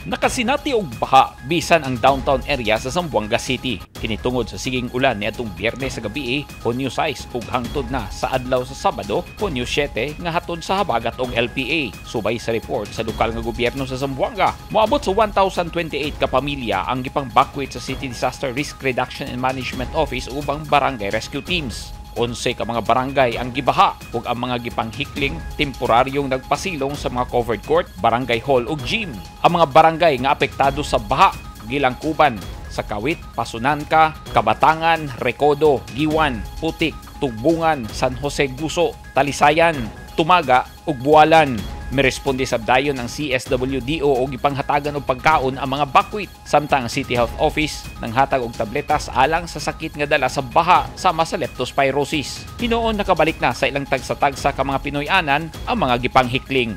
Nakasinati og baha bisan ang downtown area sa Zamboanga City. Kini tungod sa siging ulan niadtong Biyernes sa gabi, Hunyo 6, ug hangtod na sa adlaw sa Sabado, Hunyo 7, nga hatod sa habagat og LPA. Subay sa report sa lokal nga gobyerno sa Zamboanga, moabot sa 1,028 ka pamilya ang gipang-bakwit sa City Disaster Risk Reduction and Management Office ug ubang barangay rescue teams. 11 ka mga barangay ang gibaha ug ang mga gipanghikling temporaryong nagpasilong sa mga covered court, barangay hall ug gym. Ang mga barangay nga apektado sa baha gilangkuban sa Kawit, Pasonanca, Kabatangan, Recodo, Guiuan, Putik, Tugbungan, San Jose Guso, Talisayan, Tumaga ug Bualan. Miresponde sab dayon ang CSWDO og gipanghatagan og pagkaon ang mga bakwit, samtang ang City Health Office nanghatag og tabletas alang sa sakit nga dala sa baha sama sa leptospirosis. Hinuon nakabalik na sa ilang tagsa-tagsa ka mga Pinoy-anan ang mga gipanghikling.